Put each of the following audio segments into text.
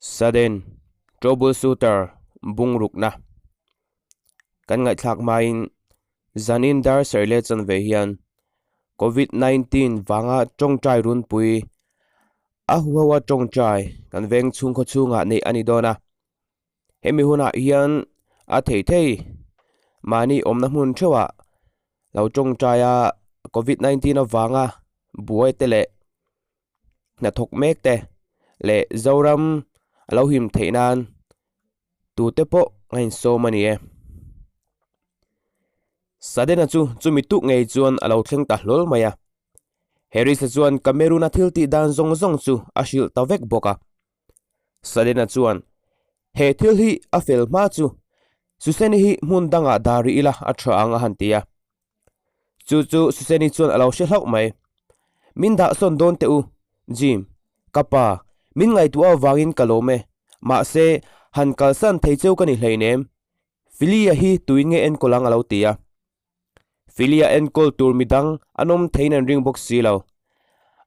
Sudden Troubleshooter bungrukna kan ngaihthlak hmain zanin dar serh leh chanve hian Covid 19 vanga tawngtai runpui a huho a tawngtai kan veng chhungkhaw chhungah neih a ni dawn a. Hemi hunah hian a thei thei mahni awmna hmun theuhah lo tawngtai a covid 19 avanga buai te leh hnathawk mek te leh Zoram a lo him theih nan tute pawh a insawm a ni e. Sudden-a chu chumi tuk ngei chuan a lo thleng ta hlawl mai a. Harris-a chuan Cameron-a thil tih dan zawng zawng chu a hrilh ta vek bawk a. Salena chuan, He thil hi a fel hma chu Suseni hi hmun dangah dah rih ila a tha ang a han ti a. Chu chu Suseni chuan a lo hre hlauh mai. Min dah sawn dawn teh u, Jim, ka pa, min ngaihtuah avangin ka lawm e. Mahse, han kalsan thei cheu ka ni hleinem. Filia hi tuin nge enkawl ang a lo ti a. Filia enkawl tur midang an awm theiin an ring bawk si lo.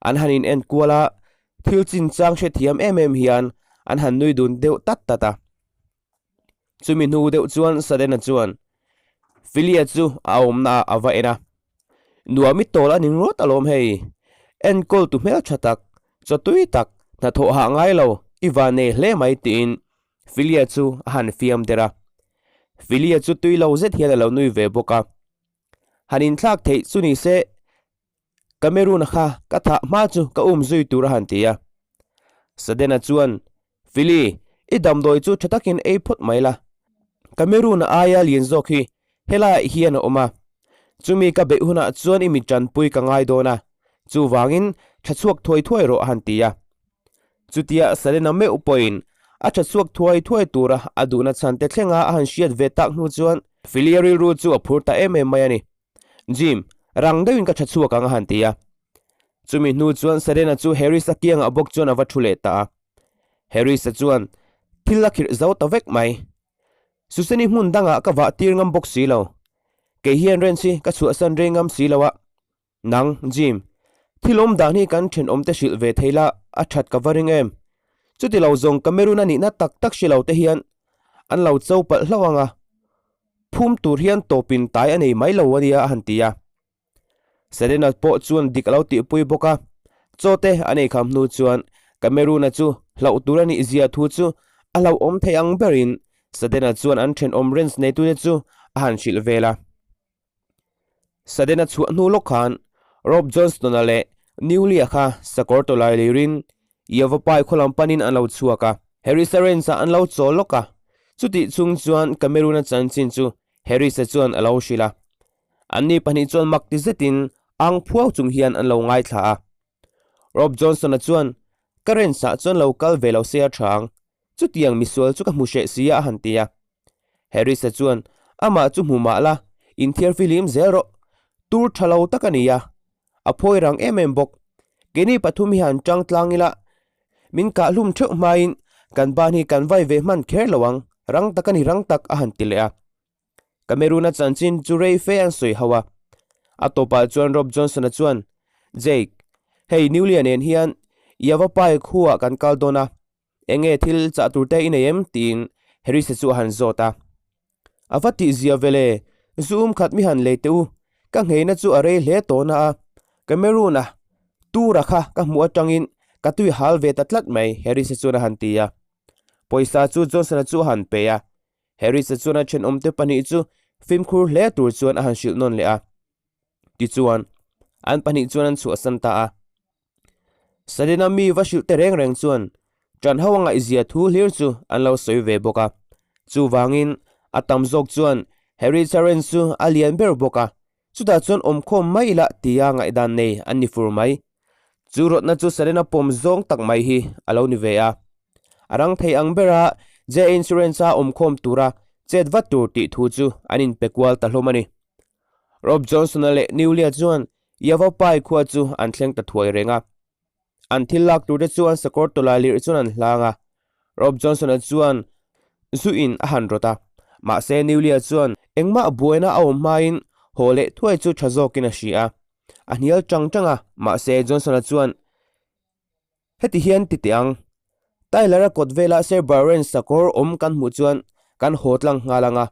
An han in enkual a, thil chinchang hrethiam em em hian an han nui dun deuh tat tat a. Chumi hnu deuh chuan Sudden-a chuan Filia chu a awmna ah a va en a. Nuam i tawl a ni ngawt alawm hei. Enkawl tu hmeltha tak, chaw tui tak, hnathawh hah ngai lo, i van nei hle mai tiin Filia chu a han fiam der a. Filia chu tui lo zet hian a lo nui ve bawk a. Han inthlak theih chu ni se, Cameroon-a kha ka thah hma chu ka um zui tur a han ti a. Sudden-a chuan, Fili, i damdawi chu tha takin ei phawt mai la. Cameroon-a aia lian zawk hi helaiah hian a awm a. Chumi ka beih hunah chuan i mi tanpui ka ngai dawn a, chuvangin tha chhuak thuai thuai rawh a han ti a. Chutia Salena meuh pawhin a tha chhuak thuai thuai tura a duhna chhan te thlenga a han hriat ve tak hnu chuan Filia rilru chu a phur ta em em mai a ni. Jim, rang deuhin ka tha chhuak ang a han ti a. Chumi hnu chuan Salena chu Harris-a kiangah bawk chuan a va thu leh ta a. Harris-a chuan thil a khirh zo ta vek mai. Suseni hmun dangah ka vah tir ngam bawk si lo. Kei hian Rens hi ka chhuahsan rei ngam si lo a. Nang, Jim, thil awm dan hi kan thenawmte hrilh ve thei la, a that ka va ring em? Chuti lo zawng Cameroon a nihna tak tak hre lo te hian an lo cho palh hlauh ang a, phum tur hian tawpin tai a nei mai lo a nia a han ti a. Serena pawh chuan dik a lo tihpui bawk a, chaw te an ei kham hnu chuan Cameroon-a chu hlauh tur a nih zia thu chu a hlauhawm thei ang berin Serena chuan an thenawm ranch neitute chu a han hrilh vel a. Sudden-a chhuah hnu lawk khan Rob Johnston-a leh Newley-a kha sakawr tawlai lirin Yavapai khaw lam panin an lo chhuak a. Harris-a ranch-ah an lo chawl lawk a, chutih chhung chuan Cameroon-a chanchin chu Harris-a chuan a lo hrilh a. Anni pahnih chuan mak ti zetin ang phuau chung hian an lo ngaithla a. Rob Johnson-a chuan, Ka ranch-ah chuan lo kal ve lo se a tha ang. Chutiang misual chu ka hmu hreh si a a han ti a. Harris-a chuan, Amah chu hmu mah la, inthiar fihlim zel rawh. Tur tha lo tak a ni a, a phawi rang em em bawk. Keini pathum hi han tang tlang ila, min kah hlum theuh hmain kan ban hi kan vai ve hman kher lo ang, rang tak a ni rang tak a han ti leh a. Cameroon-a chanchin chu rei fe an sawi ho a. A tawpah chuan Rob Johnson-a chuan, Jake, hei Newley-a nen hian Yavapai khuaah kan kal dawn a, Enge thil chah tur te i nei em? tiin Harris-a chu a han zawt a. A va tih zia vel e, zu um khat mi han lei teh u, ka ngheina chu a rei hle tawh na a, Cameroon-a tura kha ka hmuh atangin ka tui hal ve ta tlat mai, Harris-a chuan a han ti a. Pawisa chu Johnson-a chu a han pe a, Harris-a chuan a thenawmte pahnih chu fimkhur hle tur chuan a han hrilh nawn leh a. Tichuan, an pahnih chuan an chhuahsan ta a. Salina mi va hrilh te reng reng chuan ṭan ho a ngaihzia thu hlir chu an lo sawi ve bawk a. Chuvangin, a tam zawk chuan Harry Charen chu a lian ber bawk a, chutah chuan awmkhawm mai ila tia ngaihdan nei an ni fur mai. Chu rawtna chu Salina pawm zawng tak mai hi a lo ni ve a. A rang thei ang bera J Insurance-a awmkhawm tura chet vat tur tih thu chu an inpe kual ta hlawm a ni. Rob Johnson-a leh Newley-a chuan Yavapai khua chu an thleng ta thuai reng a. An thil lak turte chu an sakawr tawlai lirh chuan an hlang a. Rob Johnson-a chuan zu in a han rawt a, mahse Newley-a chuan engmah buaina a awm hmain haw leh thuai chu tha zawkin a hria a. A hnial chang chang a, mahse Johnson-a chuan, Heti hian ti teh ang. Tyler-a kawt velah Sir Byron sakawr awm kan hmuh chuan kan haw tlang nghal ang a.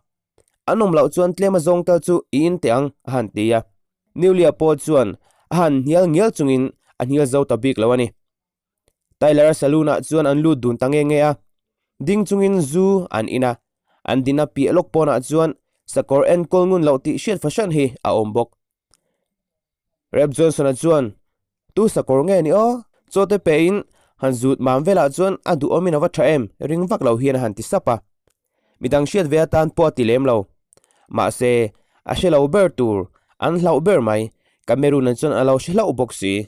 An awm loh chuan tlem a zawng tal chu i in teh ang, a han ti a. Newley-a pawh chuan a han hnial ngial chungin a hnial zo ta bik lo a ni. Tyler-a saloon-ah chuan an lut dun ta nge nge a. Ding chungin zu an in a, an dina piah lawk pawnah chuan sakawr enkawl ngun loh tih hriat fahran hi a awm bawk. Rep Johnson-a chuan, Tu sakawr nge ni aw? Chaw te pehin han zut mam velah chuan a duhawmin a va tha em? Ring vak lo hian a han ti sap a. Midang hriat ve atan pawh a ti lem lo. Mahse, a hre lo ber tur, an hlauh ber mai, Cameroon-a chuan a lo hre hlauh bawk si.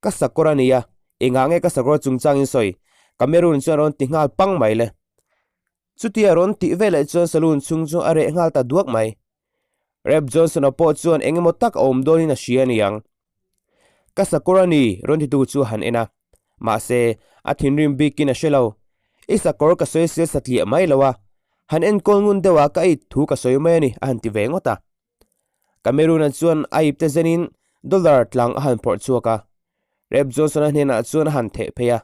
Ka sakawr a nia, engah nge ka sakawr chungchangin sawi? Cameroon chuan a rawn ti nghal pang mai le. Chutia rawn tih veleh chuan saloon chhung chu a reh nghal ta duak mai. Rep Johnson-a pawh chuan eng emaw tak a awm dawnin a hria a niang. Ka sakawr a ni, rawn titu chu a han en a. Mahse, a thinrim bikin a hre lo. I sakawr ka sawi sel satliah mai lo a, han enkawl ngun deuh a ka ip thu ka sawi mai a ni, a han ti ve ngawt a. Cameroon-a chuan a ipte zenin dollar tlang a han phawrh chhuak a. Rep Johnson-a hnenah chuan a han theh phei a.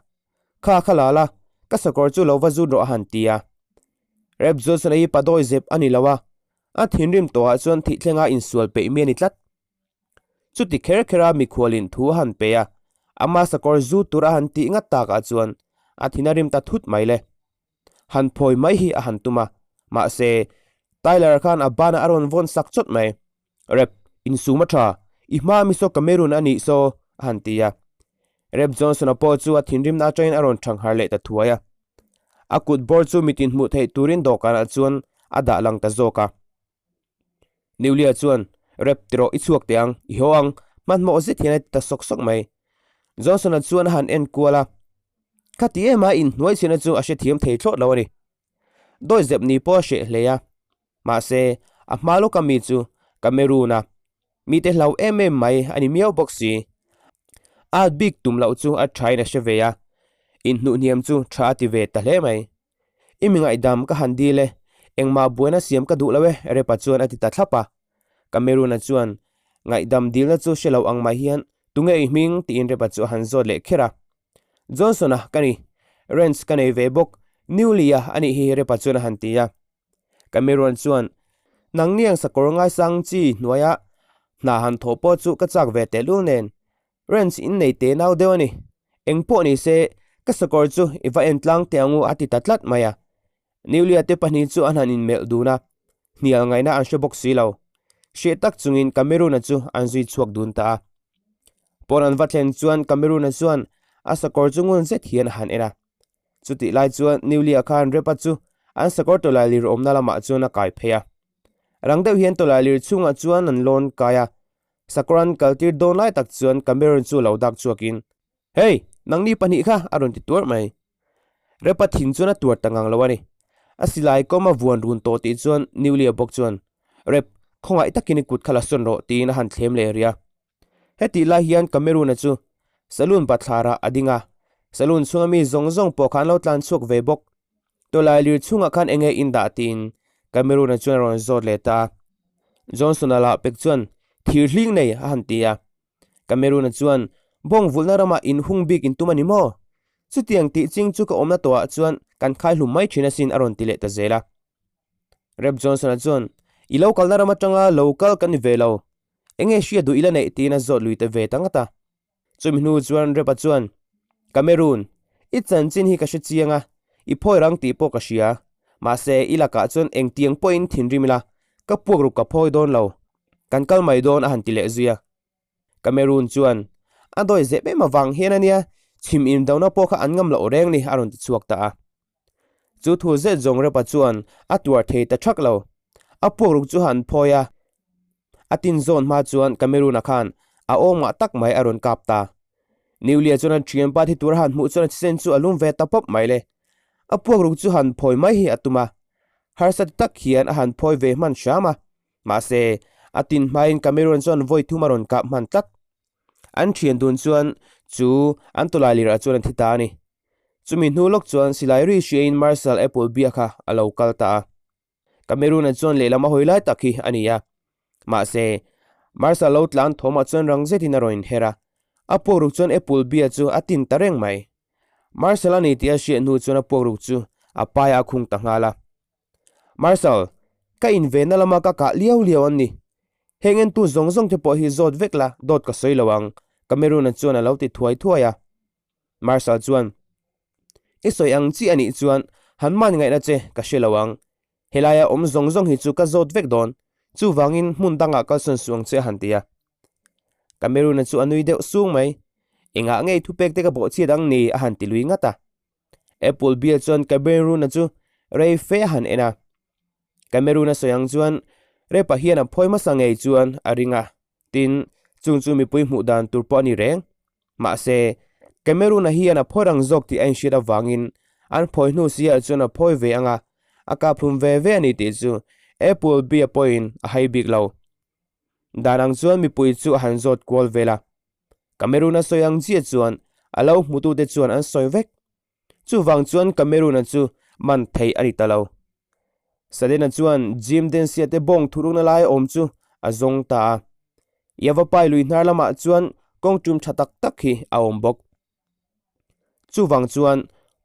Kha kha la la, ka sakawr chu lo va zut rawh a han ti a. Rep Johnson-a hi padawi zep a ni lo a, a thinrim tawhah chuan thih thlenga insual peih mi a ni tlat. Chuti kher khera mikhualin thu a han pe a, ama sakawr zu tur a han tih ngat takah chuan a thin a rim ta thut mai le. Han phawi mai hi a han tum a, mahse, Tyler khan a banah a rawn vawn sak chawt mai. Rep, insum a tha, i hma mi saw Cameroon a nih saw, a han ti a. Rep Johnson-a pawh chu a thinrimna atangin a rawn thangharh leh ta thuai a. A kut bawr chu mitin hmuh theih turin dawhkanah chuan a dah lang ta zawk a. Newlia chuan, Rep, tirawh i chhuak teh ang, i haw ang, hmanhmawh zet hian a ti ta sawk sawk mai. Johnson-a chuan a han en kual a, Khati ema inhnuai chhina chu a hrethiam thei thlawt lo a ni. Dawi zep ni pawh a hreh hle a, mahse, a hma lawka mi chu Cameroon-a mite hlau em em mai a ni miau bawk si. A at bik tum loh chu a thain a hre ve a, inhnuhhniam chu tha a ti ve ta hle mai. I mi ngaihdam ka han dil e, engmah buaina siam ka duh lo e, Repa chuan a ti ta thlap a. Cameroon-a chuan ngaihdam dilna chu hre lo ang mai hian, Tunge i hming? tiin Repa chu a han zawt leh kher a. Johnson-a ka ni, Ranch ka nei ve bawk, Newly-a a nih hi Repa chuan a han ti a. Cameroon chuan, Nangniang sakawr ngaisang chi hnuaia hna han thawh pawh chu ka chak ve tehlul nen, Ranch in nei te nau deuh a ni. Eng pawh ni se, ka sakawr chu i va en tlang teh ang u a ti ta tlat mai a. Newlia te pahnih chu an han inmelh dun a, hnial ngaihna an hre bawk si lo. Hreh tak chungin Cameroon-a chu an zui chhuak dun ta a. Pawn an va thlen chuan Cameroon-a chuan a sakawr chu ngun zet hian a han en a. Chutih lai chuan Newlia khan Repa chu an sakawr tawlailir awmna lamah chuan a kai phei a. Rang deuh hian tawlailir chhungah chuan an lawn kai a, Sakawr an kaltir dawn lai tak chuan Cameron chu lo dak chhuakin, Hey! Nangni pahnih kha! a rawn ti tuar mai. Repa thin chuan a tuar ta ngang lo a ni. A silai kawm a vuan run tawh tih chuan Newley-a bawk chuan, Rep, khawngaih takin i kut kha la sawn rawh, tiin a han thlem leh rih a. Hetih lai hian Cameron-a chu saloon bathlarah a ding a, saloon chhunga mi zawng zawng pawh kha an lo tlan chhuak ve bawk. Tawlai lir chhungah khan enge in dah tiin Cameron-a chuan a rawn zawt leh ta a. Johnson-a lah pek chuan thir hling nei a han ti a. Cameron-a chuan bawng vulhna ramah in hung bik in tum a ni maw? Chutiang tih ching chu ka awmna tawhah chuan kan khai hlum mai thin asin a rawn ti leh ta zel a. Rep Johnson-a chuan I lo kalna ram atanga lo kal kan ni ve lo. Enge hria duh ila neih tiin a zawt lui ta ve ta ngat a. Chumi hnu chuan Repa chuan, Cameroon, i chanchin hi ka hre chiang a, i phawi rang tih pawh ka hria. Mahse, i lakah chuan engtiang pawhin thinrim ila, ka puak ruk ka phawi dawn lo. Kan kal mai dawn a han ti leh zui a. Cameroon chuan, A dawi zep em avang hian a nia, chhim indona pawh kha an ngam loh reng ni a rawn ti chhuak ta a. Chu thu zet zawng Repa chuan a tuar thei ta thak lo. A puak ruk chu han phawi a, a tin zawn hma chuan Cameroon-a khan a awmah tak mai a rawn kap ta. Newlia chuan a thianpa thi tur a han hmuh chuan a thisen chu a lum ve ta pawp mai le. A puak ruk chu han phawi mai hi a tum a, harsa ti tak hian a han phawi ve hman hram a, mahse, a tin hmain Cameroon chuan vawi thum a rawn kap hman tlat. An thian dun chuan chu an tawlai lirah chuan a thi ta a ni. Chumi hnu lawk chuan silai ri hriain Marshal Appleby-a kha a lo kal ta a. Cameroon-a chuan lehlam a hawi lai tak hi a ni a. Mahse, Marshal lo tlan thawmah chuan rang zetin a rawn inher a. A puakruk chuan Appleby-a chu a tin ta reng mai. Marshal a ni tih a hriat hnu chuan a puakruk chu a paiah a khung ta nghal a. Marshal, ka invenna lama ka kah liau liau an ni. Heng entu zawng zawng te pawh hi zawt vek la, dawt ka sawi lo ang, Cameron-a chuan a lo ti thuai thuai a. Marshal chuan, I sawi ang chi a nih chuan han man ngaihna che ka hre lo ang. Helaia awm zawng zawng hi chu ka zawt vek dawn, chuvangin hmun dangah kalsawn suh ang che a han ti a. Cameron-a chu a nui deuh sung mai. Engah ngei thupek te ka bawhchhiat ang ni a han ti lui ngat a. Apple bial chuan Cameron-a chu rei fe a han en a. Cameron-a sawi ang chuan Repa hian a phawi hmasa ngei chuan a ring a, tin, chung chu mipui hmuh dan tur pawh a ni reng. Mahse, Cameron-a hian a phawi rang zawk tih a inhriat avangin an phawi hnu siah chuan a phawi ve ang a, a kaphlum ve ve a ni tih chu Apple bia pawhin a hai bik lo. Dan ang chuan mipui chu a han zawt kual vel a. Cameron-a sawi ang chiah chuan a lo hmutute chuan an sawi vek. Chuvang chuan Cameron-a chu man theih a ni ta lo. Sudden-a chuan Jim Densia te bawng thurukna lai awm chu a zawng ta a. Yavapai lui hnar lamah chuan kawng tum tha tak tak hi a awm bawk. Chuvang chuan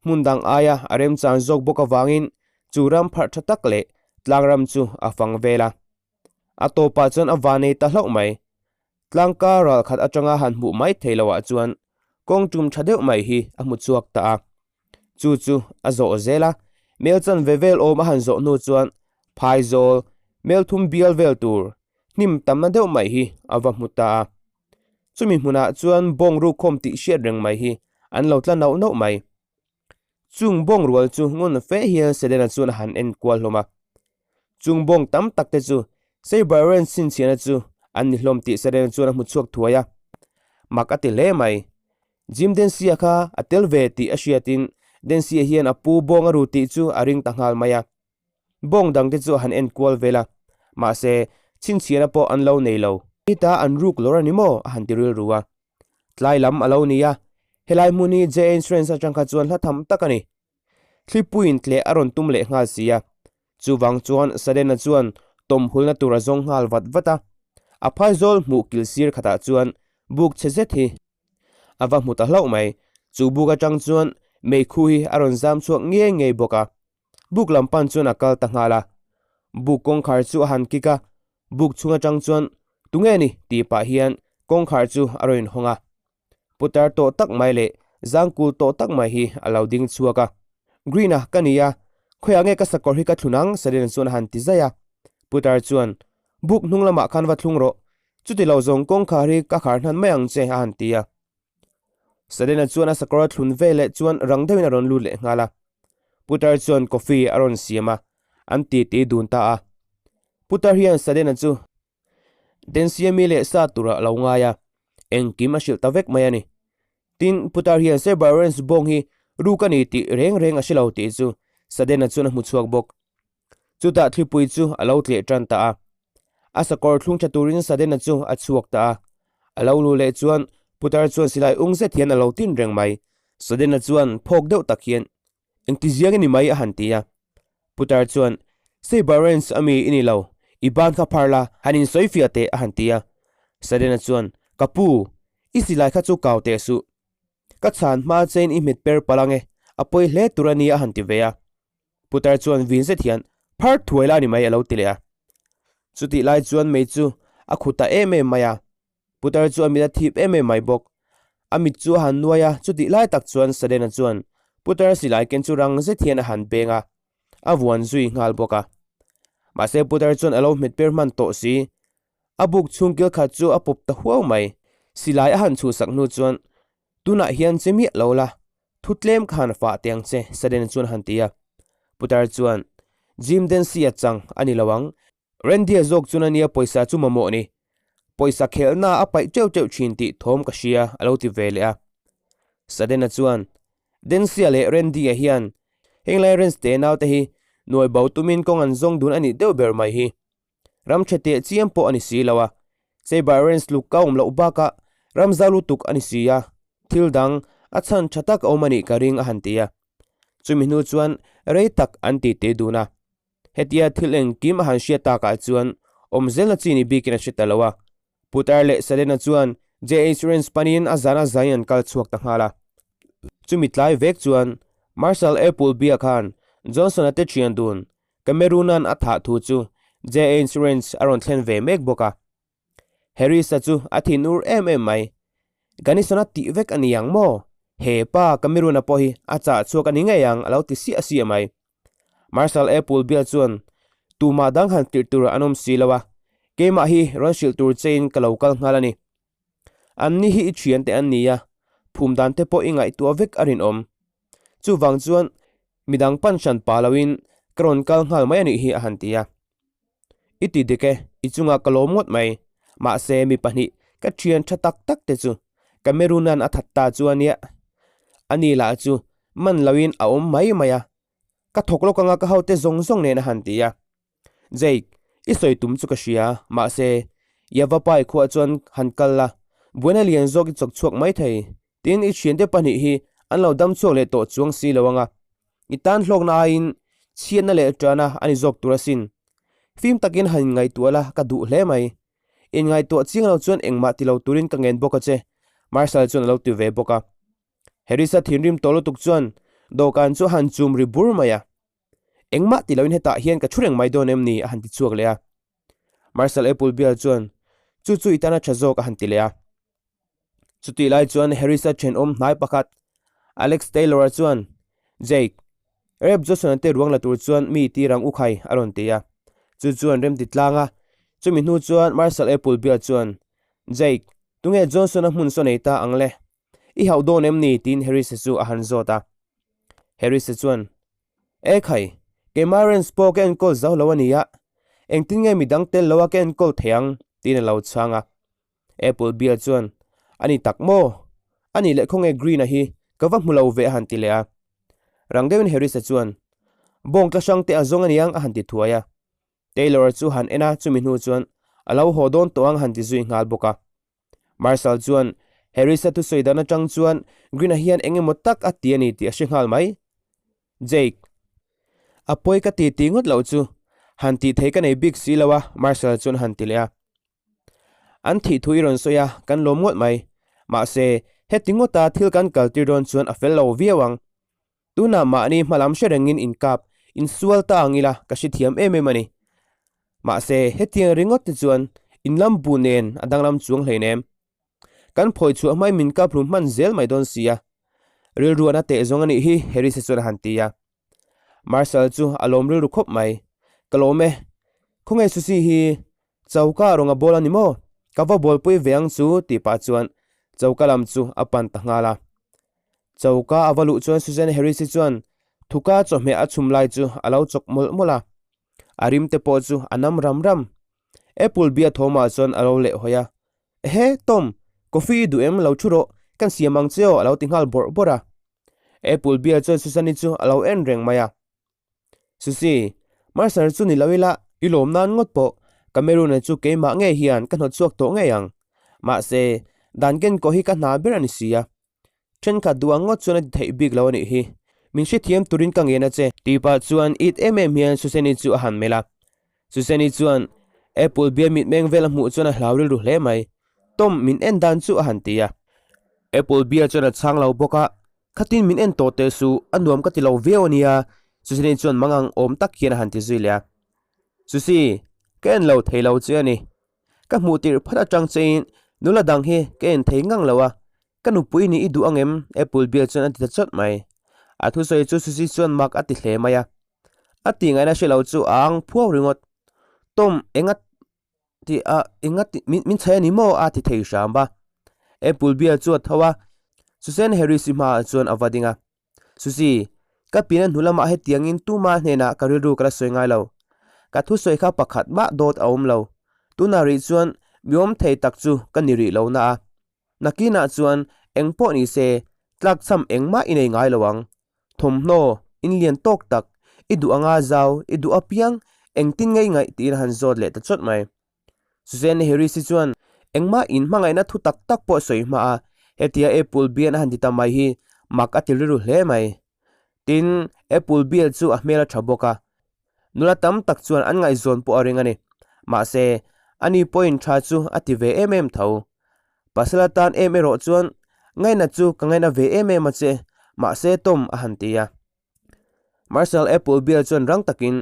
hmun dang aia a remchang zawk bawk avangin chu ram pharh tha tak leh tlangram chu a fang vel a. A tawpah chuan a va nei ta hlauh mai. Tlangka ral khat atanga han hmuh mai thei loah chuan kawng tum tha deuh mai hi a hmu chhuak ta a. Chu chu a zawh zel a, mel chanve vel awm a han zawh hnu chuan phaizawl mel thum bial vel tur hnim tamna deuh mai hi a va hmu ta a. Chumi hmunah chuan bawng rukhawm tih hriat reng mai hi an lo tla nauh nauh mai. Chung bawng rual chu ngun fe hian Selena chuan a han en kual hlawm a. Chung bawng tam tak te chu Seibarren chhinchhiahna chu an ni hlawm tih Selena chuan a hmu chhuak thuai a. Mak a ti hle mai. Jim Densia kha a tel ve tih a hriatin Densia hian a pu bawng a ru tih chu a ring ta nghal mai a. Bawng dangte chu a han en kual vel a, mahse, chhinchhiahna pawh an lo nei lo. Heta an ruk lawr a ni maw? a han ti rilru a. Tlai lam a lo ni a, helai hmun hi JA Insurance atang kha chuan hla tham tak a ni. Thlipuiin tleh a rawn tum leh nghal si a, chuvang chuan Sudden-a chuan tawmhulna tur a zawng nghal vat vat a. A phaizawl hmuh kil sir khatah chuan buk chhe zet hi a va hmu ta hlauh mai. Chu buk atang chuan meikhu hi a rawn zam chhuak ngei ngei bawk a. Buk lam pan chuan a kal ta nghal a. Buk kawngkhar chu a han kik a, buk chhung atang chuan Tunge ni? tih pah hian kawngkhar chu a rawn inhawng a. Putar tawh tak mai leh zangkul tawh tak mai hi a lo ding chhuak a. Green-a ka ni a, khawiah nge ka sakawr hi ka thlun ang? Sudden chuan a han ti zaih a. Putar chuan, Buk hnung lamah khan va thlung rawh, chuti lo zawng kawngkhar hi ka khar hnan mai ang che a han ti a. Sudden-a chuan a sakawr a thlun ve leh chuan rang deuhin a rawn lut leh nghal a. Putar chuan coffee a rawn siam a, an titi dun ta a. Putar hian Sudden-a chu Densiami leh sa turah a lo ngai a, engkim a hrilh ta vek mai a ni. Tin, Putar hian Sir Barrens bawng hi ruk a ni tih reng reng a hre lo tih chu Sudden-a chuan a hmu chhuak bawk. Chutah thlipui chu a lo tleh tan ta a. A sakawr thlung tha turin Sudden-a chu a chhuak ta a. A lo lu leh chuan putar chuan silai ung zet hian a lo tin reng mai. Sudden-a chuan phawk deuh tak hian, Engti ziang i ni mai? a han ti a. Putar chuan, Sei Barrens a mi i ni lo, i ban kha phar la, han insawi fiah teh a han ti a. Sudden-a chuan, Ka pu, i silai kha chu kau teh suh. Ka chhan hma chein i hmet per palh ang e, a pawi hle tur a nia a han ti ve a. Putar chuan vin zet hian, Phar thuai la ni mai a lo ti leh a. Chutih lai chuan mei chu a khu ta em em mai a. Putar chu a mit a thip em em mai bawk. A mit chu a han nuai a, chutih lai tak chuan Sudden-a chuan Putar silai ken chu rang zet hian a han peng a, a vuan zui nghal bawk a. Mahse Putar chuan a lo hmet per hman tawh si. A buk chhung kil khat chu a pawp ta huau mai. Silai a han chhuhsak hnu chuan Tunah hian che miah lo la, thu tlem kha han fah teh ang che, Sudden chuan a han ti a. Putar chuan, Jim Dancy a chang a ni lo ang, Randy-a zawk chuan a nia pawisa chu mamawh ni. Pawisa khelhna a paih teuh teuh thin tih thawm ka hria, a lo ti ve leh a. Sudden-a chuan, Dancy-a leh Randy-a hian henglai Rance te naute hi nuai bo tumin kawng an zawng dun a nih deuh ber mai hi. Ram tha teh chiam pawh a ni si lo a, Seibar Ranch luk ka awm loh bakah ram zau lutuk a ni si a, thil dang a chhan tha tak a awm a nih ka ring a han ti a. Chumi hnu chuan rei tak an ti teh dun a. Hetia thil engkim a han hriat takah chuan awm zelna chi ni bikin a hre ta lo a. Putar leh Selena chuan JH Ranch panin a zan a zain an kal chhuak ta nghal a. Chumi tlai vek chuan Marshal Appleby-a khan Johnson-a te thian dun Cameroon-a'n a thah thu chu JA Insurance a rawn thlen ve mek bawk a. Harris-a chu a thinur em em mai. Gunnison-a tih vek a ni ang maw? He pa Cameroon-a pawh hi a chah chhuak a ni ngei ang a lo ti siah siah mai. Marshal Appleby-a chuan tumah dang han tirh tur an awm si lo a, keimah hi rawn hrilh tur chein ka lo kal nghal a ni. Anni hi i thiante an ni a, phum dan te pawh i ngaihtuah vek a rinawm. Chuvang chuan midang pan hran pa loin ka rawn kal nghal mai a nih hi a han ti a. I ti dik e, i chungah ka lawm ngawt mai. Mahse mi pahnih ka thian tha tak tak te chu Cameroon-a'n a that ta chu a nia. Ani lah chu man loin a awm mai mai a, ka thawk lawk anga ka hote zawng zawng nen a han ti a. Jake, i sawi tum chu ka hria, mahse, Yavapai khuah chuan han kal la, buaina lian zawk i chawk chhuak mai thei, tin i thiante pahnih hi an lo dam chhuak leh tawh chuang si lo anga, i tan hlawkna aiin chhiatna leh ṭana a ni zawk tur asin. Fim takin han inngaihtuah la ka duh hle mai. Inngaihtuah chiang lo chuan engmah ti lo turin ka ngen bawk a che, Marshal chuan a lo ti ve bawk a. Harris-a thinrim tawh lutuk chuan dawhkan chu a han chum ri bur mai a. Engmah ti loin hetah hian ka thu reng mai dawn em ni? a han ti chhuak leh a. Marshal Appleby chuan, Chu chu i tana tha zawk a han ti leh a. Chutih lai chuan Harris-a thenawm hnai pakhat, Alex Taylor-a chuan, Jake, Rep Johnson-a te ruang la tur chuan mi tir ang u khai, a rawn ti a. Chu chuan rem ti tlang a. Chumi hnu chuan Marshal Appleby chuan, Jake, tunge Johnson-a hmun saw nei ta ang le? I hauh dawn em ni? tiin Harris-a chu a han zawt a. Harris-a chuan, E khai, keimah Rens pawh ka enkawl zo lo a nia, engtin nge midang tel loa ka enkawl thei ang? tiin a lo chhang a. Appleby-a chuan, A ni tak maw? A nih leh khawnge Green-a hi ka va hmu lo ve a han ti leh a. Rang deuhin Harris-a chuan, Bawng tla hrang te a zawng a niang a han ti thuai a. Taylor-a chu han en a, chumi hnu chuan a lo haw dawn tawh ang a han ti zui nghal bawk a. Marshal chuan Harris-a thusawi dan atang chuan Green-a hian eng emaw tak a ti a ni tih a hre nghal mai. Jake, a pawi ka ti ti ngawt loh chu han tih thei ka nei bik si lo a, Marshal chuan a han ti leh a. An thih thu i rawn sawi a, kan lawm ngawt mai. Mahse, heti ngawta thil kan kaltir dawn chuan a fel lo viau ang. Tunah mahni hmalam hre rengin inkap, insual ta ang ila ka hrethiam em em a ni. Mahse, hetiang ringawt te chuan inlam bu nen a danglam chuang hleinem. Kan phawi chhuah hmai min kap hlum hman zel mai dawn si a. Rilru a na teh zawng a nih hi, Harris-a chuan a han ti a. Marshal chu a lawm rilru khawp mai. Ka lawm e. Khawnge Susie hi choka rawng a bawl a ni maw? Ka va bawlpui ve ang chu tih pah chuan choka lam chu a pan ta nghal a. Choka a va luh chuan Susan Harris-i chuan thuka chawhmeh a chhum lai chu a lo chawk mawlh mawlh a. A rim te pawh chu a nam ram ram. Apple bia thawmah chuan a lo leh hawi a. Ehe, Tom, coffee i duh em? Lo thu rawh, kan siam ang che aw a lo ti nghal bawrh bawrh a. Apple bia chuan Susan-i chu a lo en reng mai a. Susie, Mercer chu ni lo ila, i lawm nan ngawt pawh Cameroon-a chu keimah ngei hian ka hnawt chhuak tawh ngei ang. Mahse, dan ken kawh hi ka hna ber a ni si a. Thenkhat duh ang ngawt chuan a ti theih bik lo a nih hi. Min hrethiam turin ka ngen a che. Tih pah chuan it em em hian Susan-i chu a han melh a. Susan-i chuan Apple bia mitmeng vel a hmuh chuan a hlau rilru hle mai. Tom, min en dan chu a han ti a. Apple bia chuan a chhang lo bawk a, Khatin min en tawh teh suh, a nuam ka ti lo viau a nia, Susan-i chuan mangang awm tak hian a han ti zui leh a. Susi, ka en lo thei lo che a ni. Ka hmuh tirh phat atang chein nula dang hi ka en thei ngang lo a, ka nupui nih i duh ang em? Apple bia chuan a ti ta chawt mai. A thusawi chu Susi chuan mak a ti hle mai a. A tih ngaihna hre lo chu a ang phuau ringawt. Tom, enga ti a enga ti min min chhai a ni maw a ti thei hram a. Apple bia chu a tho a, Susan Harris-i hmaah chuan a va ding a. Susie, ka pian a hnu lamah hetiangin tuma hnenah ka rilru ka la sawi ngai lo. Ka thusawi kha pakhat mah dawt a awm lo. Tunah rih chuan mi awm thei tak chu ka ni rih lo na a. Nakinah chuan eng pawh ni se tlakchham engmah i nei ngai lo ang. Thawmhnaw, inlian tawk tak, i duh anga zau, i duh apiang, engtin ngei ngaih tiin a han zawt leh ta chawt mai. Suzanne Harris-i chuan engmah in hmangaihna thu tak tak pawh sawi hma a, hetia Apple bian a han ti ta mai hi mak a ti rilru hle mai. Tin, Apple bial chu a hmel a tha bawk a, nula tam tak chuan an ngaihzawn pawh a ring a ni. Mahse, ani pawhin tha chu a ti ve em em tho. Pasal atan em erawh chuan ngaihna chu ka ngaihna ve em em a che. Mahse Tom a han ti a. Marshal Applebia chuan rang takin,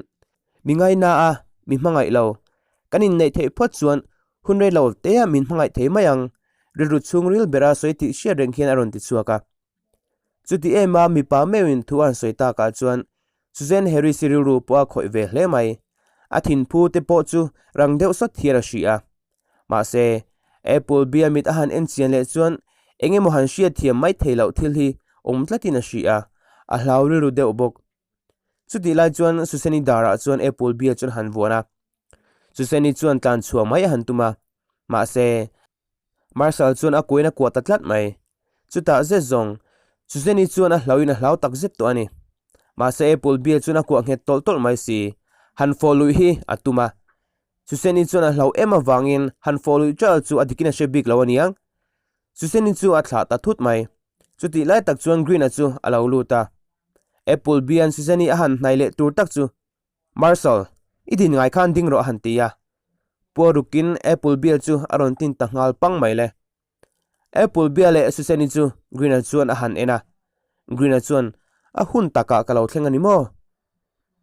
Mi ngaina a, mi hmangaih lo. Kan inneih theih phawt chuan hun rei lo teah min hmangaih thei mai ang, rilru chhungril bera sawi tih hriat reng hian a rawn ti chhuak a. Chuti em a mipa meuhin thu a han sawi takah chuan Suzanne Harris-i rilru pawh a khawih ve hle mai. A thinphu te pawh chu rang deuh sawt hian a hria a. Mahse, Appleby-a mit a han en chian leh chuan eng emaw han hriat thiam mai thei loh thil hi awm tlatin a hria a, a hlau rilru deuh bawk. Chutih lai chuan Susan-i darah chuan Appleby-a chuan a han vuan a. Susan-i chuan tlan chhuah mai a han tum a, mahse, Marshal chuan a kuain a kuah ta tlat mai. Chutah zet zawng, Susan-i chuan a hlauhin a hlau tak zet tawh a ni. Mahse, Appleby-a chuan a kuah nghet tawlh tawlh mai si. Han fawh luih hi a tum a. Susan-i chuan a hlau em avangin han fawh luih ṭal chu a dikin a hre bik lo a niang. Susan-i chu a thlah ta thut mai. Chutih lai tak chuan Green-a chu a lo lut a. Appleby-a'n Susan-i a han hnai leh tur tak chu Marshal, i din ngai khan ding rawh a han ti a. Puar rukin Apple Bill chu a rawn tin ta nghal pang mai le. Apple Bill leh Susan-i chu Green-a chuan a han en a. Green-a chuan, A hun takah ka lo thleng a ni maw?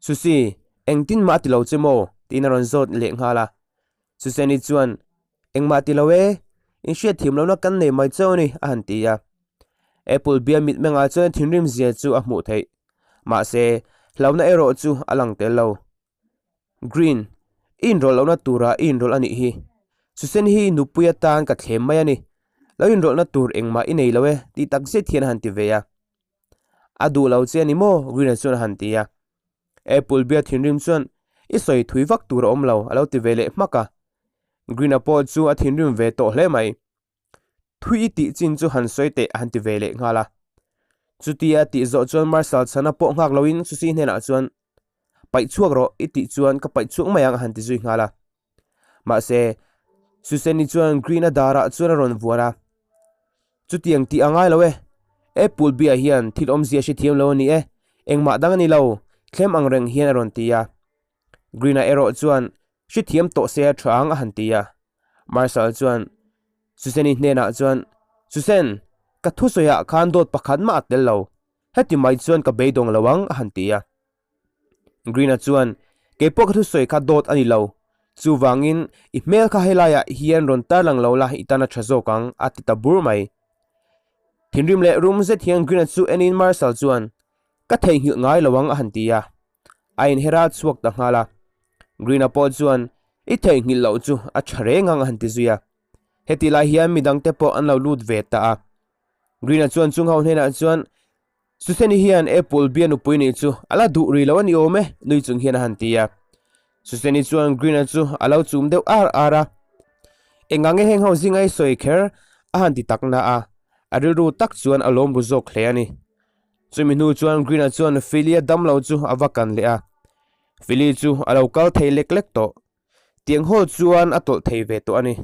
Susie, engtin mah a ti lo che maw? tiin a rawn zawt leh nghal a. Susan-i chuan, Engmah ti lo e, inhriatthiam lohna kan nei mai chauh a ni, a han ti a. Apple bia mitmengah chuan thinrim zia chu a hmuh theih. Mahse, hlauhna erawh chu a lang tel lo. Green, i inrawlh lohna turah i inrawlh a nih hi. Susan hi nupui atan ka thlem mai a ni. Lo inrawlhna tur engmah i nei lo e, tih tak zet hian a han ti ve a. A duh lo che a ni maw? Green-a chuan a han ti a. Apple bia thinrim chuan i sawi thui vak tur a awm lo a lo ti ve leh hmak a. Green-a pawh chu a thinrim ve tawh hle mai. Thui i tih chin chu han sawi teh a han ti ve leh nghal a. Chutia tih zawh chuan Marshal chhana pawh nghak loin Susie hnenah chuan Paih chhuak rawh i tih chuan ka paih chhuak mai ang a han ti zui nghal a. Mahse, Susan-i chuan Green-a darah chuan a rawn vuan a. Chutiang tih a ngai lo e. Apple bia hian thil awmzia hre thiam lo a ni e. Engmah dang a ni lo, thlem ang reng hian a rawn ti a. Green-a erawh chuan hre thiam tawh se a tha ang a han ti a. Marshal chuan Susan-i hnenah chuan, Susan, ka thusawiah khan dawt pakhat mah a tel lo. Heti mai chuan ka beidawng lo ang a han ti a. Green-a chuan, Kei pawh ka thusawi kha dawt a ni lo. Chuvangin, i hmel kha helaiah hian rawn tarlang lo la i tan a tha zawk ang, a ti ta bur mai. Thinrim leh rum zet hian Green-a chu enin Marshal chuan, Ka theihnghilh ngai lo ang, a han ti a. A inher a chhuak ta nghal a. Green-a pawh chuan, I theihnghilh loh chu a tha reng ang, a han ti zui a. Heti lai hian midangte pawh an lo lut ve ta a. Green-a chuan chung ho hnenah chuan, Susan-i hian Apple bia nupui nih chu a la duh rih lo a ni awm e, nui chung hian a han ti a. Susan-i chuan Green-a chu a lo chum deuh ar ar a. Engah nge heng ho zinga i sawi kher? a han ti tak na a, a rilru tak chuan a lawm ru zawk hle a ni. Chumi hnu chuan Green-a chuan Philly-a damlo chu a va kan leh a. Philly chu a lo kal thei lek lek tawh. Tiang hawl chuan a tawlh thei ve tawh a ni.